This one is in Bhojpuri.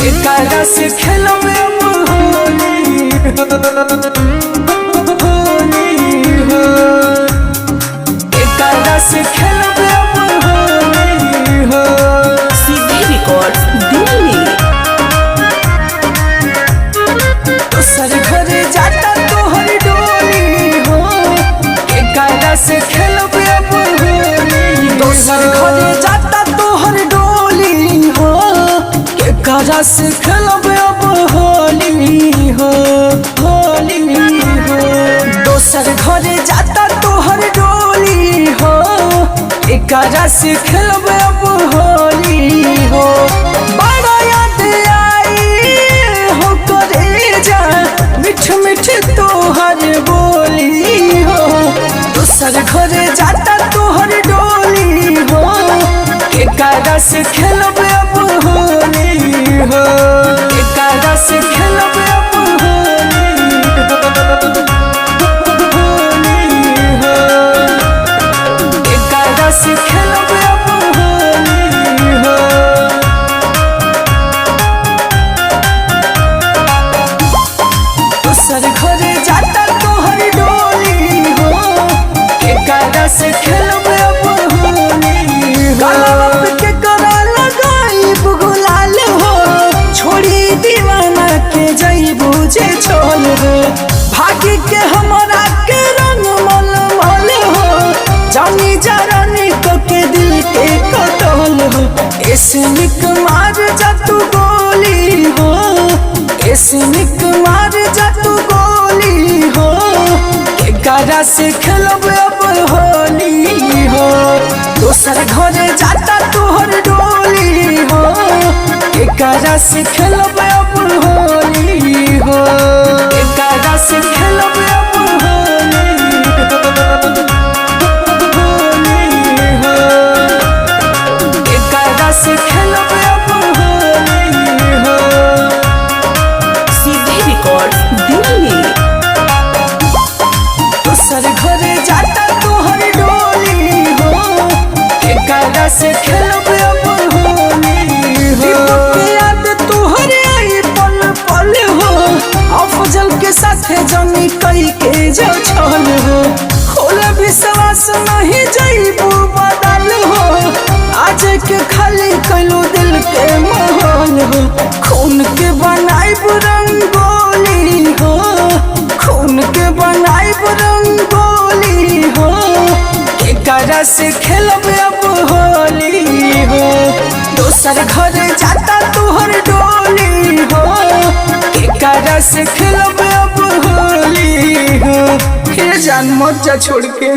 केकरा से खेलब अब होली होली हो। केकरा से खेलब अब होली हो। सीधे रिकॉर्ड दिल्ली। दोसर घरे जाता तोहर डोली हो, केकरा से खेलब अब होली। दोसर घरे जाता तोहर डोली हो, केकरा से खेलब अब होली हो, होली हो। दोसर घरे जाता तोहर डोली हो, केकरा से खेलब अब होली हो। बड़ा याद आई हो करे जा, मिठ मिठ तोहर बोली हो। दोसर घरे जाता तोहर डोली हो, केकरा से खेलब अब होली हो। केकरा से खेलब अब होली होली हो। केकरा से खेलब अब होली हो। दोसर घरे जाता तोहर डोली हो, केकरा से खेलब अब होली हो। गलवा के करा लगाई गुलाल हो, छोड़ी दीवाना के जईबू जे छोल हो। भागी के हमरा के रंग मल मल हो, जानी जरानी को के दिल के कतल हो। इसनिक मार जा तू गोली हो, इसनिक मार जा तू गोली हो। केकरा से खेलब अब होली हो। दोसर घरे जाता तोहर डोली हो, केकरा से खेलब अब होली हो। केकरा से खेलब अब होली होली हो। केकरा से खेलब अब होली हो। सीधे रिकॉर्ड दिल्ली। दोसर घरे जाता तोहर डोली हो, केकरा से खेलब अब होली हो। याद तोहरे आई पल पल हो, अफजल के साथे जमी कई के जो छल हो। खोल विश्वास नहीं जईबू बदल हो, आज के खाली कैलू दिल के माहौल हो। खून के बनाइब रंगोली हो, खून के बनाइब रंगोली हो। केकरा से खेलब अब होली हो। दोसर घरे जाता तोहर डोली हो, केकरा से खेलब अब होली हो। हे जान मत जा छोड़ के।